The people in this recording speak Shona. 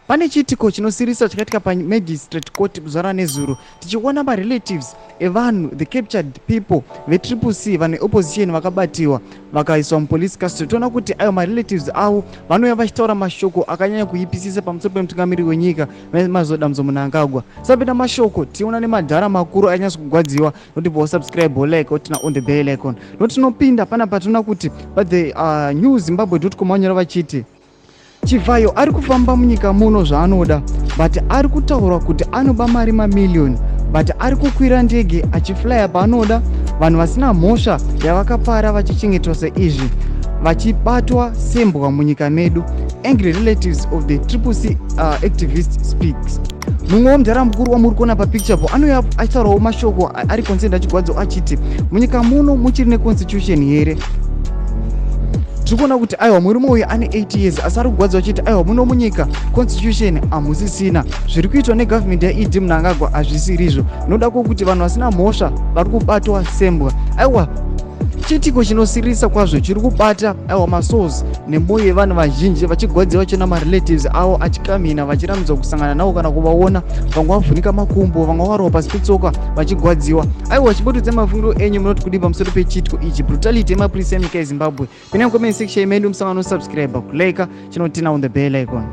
Pane chiitiko chinosirisa chakaitika pamagistrate court zuva ranezuro, tichiona marelatives evanhu, the captured people veTriple C, vanhu veopposition vakabatiwa vakaiswa mupolice custody. Toona kuti ayo marelatives avo vanouya vachitaura mashoko akanyanya kuipisisa pamusoro pemutungamiriri wenyika, Mazodamzo Mnangagwa. Sapinda mashoko, tiona nemadhara makuru anyatso kugwadziwa nokuti posubscribe, like, otina on the bell icon. Nokuti tinopinda panapa, tinoona kuti pathe newzimbabwe.com vanyora vachiti Chivayo ari kufamba munyika muno zvaanoda, but ari kutaurwa kuti anoba mari mamiliyoni, but ari kukwira ndege achiflya paanoda. Vanhu vasina mhosva yavakapara vachichengetwa seizvi, vachibatwa sembwa munyika medu. Angry relatives of the Triple C activist speaks. Mumwe womudhara mukuru wamuri kuona papicture po anouya achitaurawo mashoko ari concerned, achigwadzo, achiti munyika muno muchiri neconstitution here? Tiri kuona kuti aiwa, murume uyu ane 8 years, asi ari kugwadza achiti aiwa, muno munyika constitution hamusisina. Zviri kuitwa negovernment yaED Mnangagwa hazvisirizvo, noda kwokuti vanhu vasina mhosva vari kubatwa sembwa. Aiwa, chiitiko chinosirisa kwazvo chiri kubata aiwa masouls nemwoyo yevanhu vazhinji, vachigwadziwa chena marelatives avo achikamhina, vachirambidzwa kusangana navo kana kuvaona. Vamwe vavhunika makumbo, vamwe varwa pasi petsoka vachigwadziwa. Aiwa, chibotodza mafungiro enyu, munoti kudii pamusoro pechiitiko ichi, brutality yemapurisa enyika yeZimbabwe? Pinai comment section medu, musangano, subscribe, kulike, chinotina on the bell icon.